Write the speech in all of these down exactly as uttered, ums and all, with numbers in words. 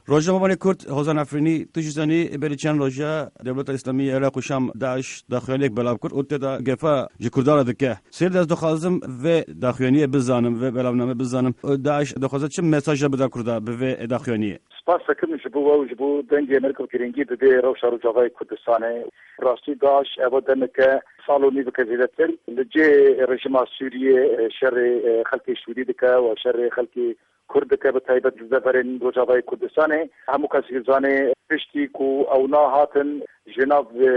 Rojnamevanê Kurd Hozan Efrînî, tu jî zanî, berî çend roja Dewleta Îslamî ya Iraq û Şam, DAIŞ, daxuyaniyek belav kir û tê de gefa ji Kurdan re dike. Sêr de ez dixwazim vê daxuyaniyê bizanim, vê belavname bizanim. DAIŞ dixwaze çi mesaja bida Kurda bi vê daxuyaniyê? Spas dikim ji bo we û ji bo dengê Amerîka, girîngî dide rewşa Rojavayê Kurdistanê. Rastî DAIŞ eva demeke sal û nîveke zêdetir li cihê rejîma Sûriyê, e, şerê, e, xelkê Sûrî dike û şerê xelkê Kurd dike, bi taybet li deverên Rojavayê Kurdistanê. Hemû kes dizane piştî ku ewna hatin ji nav, e,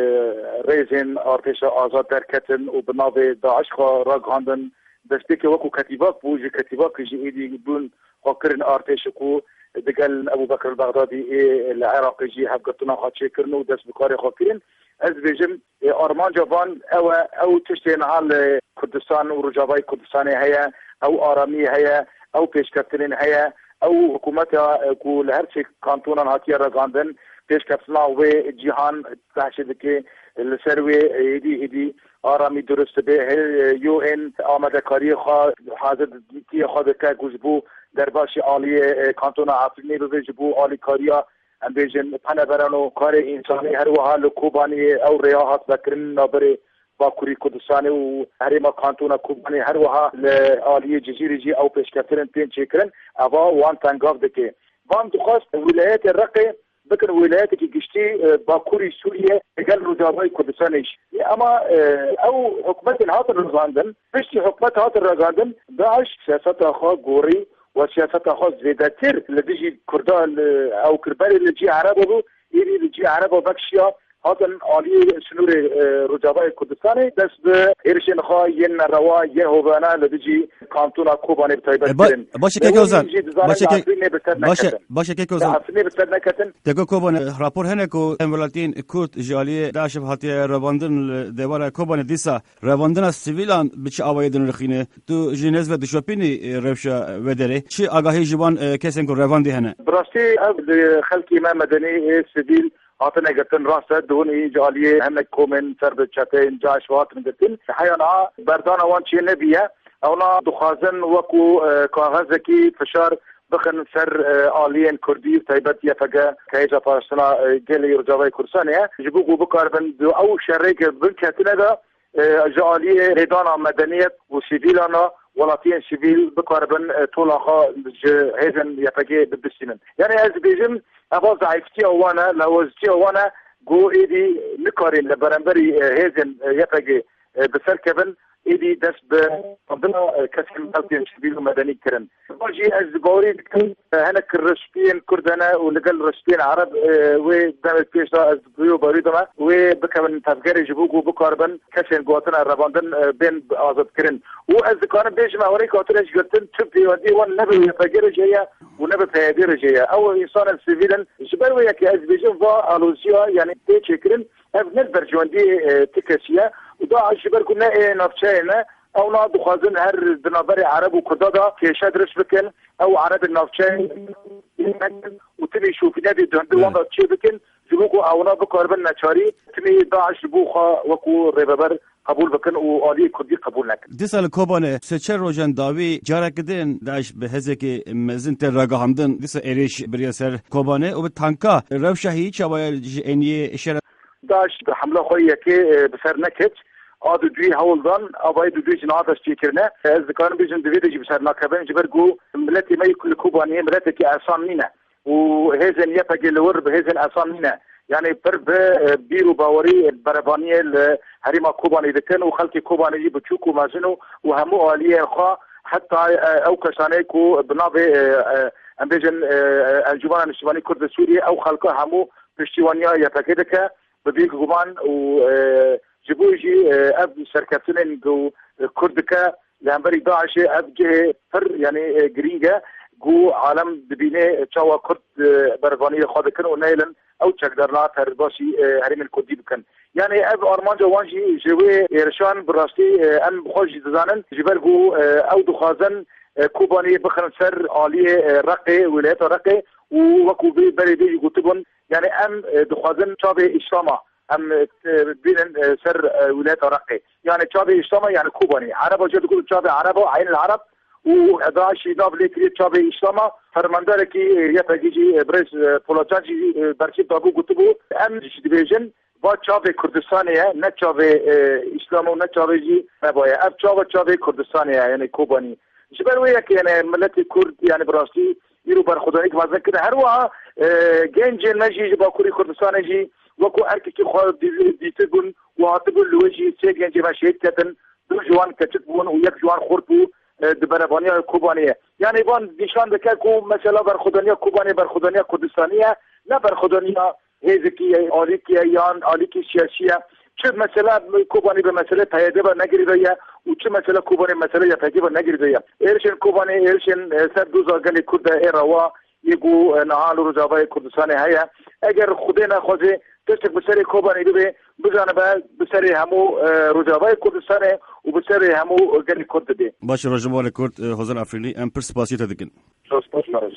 rêzên artêşa azad derketin û bi navê DAIŞ xwe ragihandin, destpêkê wekû ketîbak bû, ji ketîbakê jî êdî bûn xwe kirin artêşê ku digel Ebû Bekr el-Bexdadî ê li Iraqê jî hevgirtina xwe çêkirin û dest bi karê xwe kirin. Ez dibêjim, ê, armanca van ew e, ew tiştê niha li Kurdistan û Rojavayê Kurdistanê heye, ew aramiyê heye, ew pêşkeftinên heye, ew hikûmeta, e, ku li her sê kantonan hatiye ragihandin, pêşkeftina wê cîhan behsê dike, li ser wê êdî êdî aramî durust dibe. Hê, e, U N amadekariyê xwe hazir dîtiye xwe dike ku ji bo derbasî aliyê, e, kantona Efrînê bibe, ji bo alîkariya, em bêjin, penaberan û karê însanî, her wiha li Kobaniyê ew rêya hat vekirin navberê Bakurî Kurdistanê û herêma kantona Kobanê, her wiha li aliyê Cizîrê jî ew pêşkeftinên tên çêkirin, eva wan tengav dike. Van dixwest wîlayetê Reqê bikin wîlayetekî giştî, e, Bakurî Sûriyê digel Rojavayê Kurdistanê jî. Ema, e, ew hikûmetên hatin ragihandin, piştî hikûmet hatin ragihandin, DAIŞ siyaseta xwe gorî û siyaseta xwe zêdetir li dijî Kurda li ew kir. Berê li cî Ereba bû, êdî li cî Ereba vekşiya, hatin aliyê sinûrê, e, Rojavayê Kurdistanê dest bi êrişên xwe yên nerewa, yên hovane li dijî kantona Kobanê bi taybet E, ba-, kirin. Baş e, Li kek wir Ozan. Jî dizane Baş e, li kek, Efrînê bi ser baş e, neketin. Baş e, kek Ozan. Li Efrînê bi ser neketin. Teko Kobanê, rapor hene ku em welatiyên Kurd ji aliyê DAIŞ hatiye revandin li dewara Kobanê dîsa. Revandina sivîlan bi çi awayê dinirxîne? Tu ji nêz ve dişopînî, e, rewşa wê derê? Çi agahî ji wan, e, kesên ku revandî hene? Bi rastî ev li xelkê me medenî ê sivîl hatine girtin. Rast e, dihunî ji aliyê hinek komên ser bi çeteyên DAIŞ ve hatin girtin. Heya niha berdana wan çê nebiye. Ewna dixwazin wekû, e, kaxezekî fişar bixin ser, e, aliyên Kurdî, taybet Y P G, ke hêza parastina, e, gelê Rojavayê Kurdistanê ye. Ji bo ku bikaribin di ew şerê ke bin ketine de, e, ji aliyê rêdana medeniyet û sivîlana welatiyên sivîl bikaribin, e, tola xwe ji hêzên Y P G bibistînin. Yani ez dibêjim, eva zeîftiya wan e, lawaztiya wan e, ku êdî nikarin li beramberî, e, hêzên, e, Y P G, e, bi ser kevin, êdî dest bi randina, e, kesên xelkên sivîl û medenî kirin. Eva jî ez bawerî dikim, e, hinek riştiyên Kurd hene û li gel riştiyên Ereb, e, wê demê pêş de ez bi wê bawerî dime, wê bikevin tevgerê ji bo ku bikaribin kesên ku hatine revandin, e, bên azadkirin. Û ez dikarim bêjim, ewanê ku hatine jî girtin, tu pêwendiyê wan ne bi Y P G re jî heye û ne bi P Y D re jî heye. Ew însanên sivîl in. Ji ber wê yekê ez dibêjim, va aloziya, yani tê çêkirin, ev ne berjewendiyê, e, ti kesî ye. Û DAIŞ ji ber ku ne ê navçeyê ne, ewna dixwazin her di navberê Ereb û Kurda de kêşe dirust bikin. Ew Erebên navçeyê nekin û timî şopînedê di hundir wan de çê bikin, ji bo ku ewna bikaribin neçarî, timî DAIŞ ji bo xwe wekû rêveber qebûl bikin û aliyê Kurdî qebûl nekin. Dîsa li Kobanê sê çar rojan dawî careke din DAIŞ bi hêzekî mezin tê ragihandin, dîsa êrîş biriye ser Kobanê û bi tanka. Rewşa hî çawa ye ji êniyê şer? DAIŞ bi hemla xwe yekê, e, bi ser neket. A duduyê hewl dan, avayê duduyê jî niha dest pê kirine. Ez dikarim bêjim, di vê de jî bi ser nakevin, ji ber ku miletê me li Kobaniyê miletekî esan nîne. Û hêzên Y P G li wir bi hêzên esan nîne. Yani pir bi, e, bîr û bawerî berevaniyê li herêma Kobanê dikin û xelkê Kobanê jî biçûk û mezin û, û hemû aliyên xwe, heta, e, ew kesanê ku bi navê, e, e, em bêjin, e, e, Encûmena Niştimanî Kurd li Sûriyê, ew xelka hemû piştîwaniya Y P G dike. Bi vî guman û, e, ji bo jî, e, ev serkeftinên ku, e, Kurd dike li hemberî DAIŞê, ev cihê pir, yani, e, girîng e ku alem dibîne çawa Kurd, e, berevaniyê xwe dikin û nehêlin ew çekdarina derbasî, e, herêmên Kurdî bikin. Yani ev armanca wan jî ji wê êrişan bi rastî, e, em bi xwe jî dizanin, ji ber ku, e, ew dixwazin, e, Kobaniyê bixin ser aliyê, e, Reqê, wîlayeta Reqê û wekû vê berê vê jî gotibûn, yani em, e, dixwazin çavê Îslama em, e, bînin, e, ser, e, wîlayeta Reqê. Yani çavê Îslama, yani Kobanê. Ereba jê digotin çavê Ereba, Eyn el Ereb, û DAIŞ jî nav lê kiriye çavê Îslama. Fermandarekî, e, Y P G jî, e, birêz, e, Polatcan jî, e, bersiv dabû, gotibû, em jî dibêjin, va çavê Kurdistanê ye, ne çavê, e, Îslam û ne çavê jî meba ye. Ev çava çavê Kurdistanê ye, yani Kobanî. Ji ber wê yekê, yani miletê Kurd, yani bi rastî îro berxwedaniyek mezin kirine. Her wiha, e, gencên me jî ji Bakurê Kurdistanê jî wekû erkekî xwe dî-, dîtibûn û hatibûn li wê jî sê gencê me şehîd ketin. Du ji wan keçik bûn û yek ji wan xurt bû, e, di berebaniya Kobanê ye. Yani van nîşan dike ku mesela berxwedaniya Kobanê berxwedaniya Kurdistanî ye, ne berxwedaniya hêzekî ye, alîkî ye yan alîkî siyasî ye. Çi mesele Kobanê bi mesele P Y D ve negirî ve ye û çi mesele Kobanê mesele Y P G ve negirî ve ye. Êrişên Kobanê, êrişên, e, ser doza gelê Kurd e, ê rewa yê ku, e, niha li Rojavayê Kurdistanê heye. Eger Xwedê nexwaze tiştek bi serê Kobanê bibe, bizanibe bi serê hemû, e, Rojavayê Kurdistanê û bi serê hemû gelê Kurd dibe. Baş e, rojnamevanê Kurd, e, Hozan Efrînî, em pir spasiyê te dikin. Spas, spas.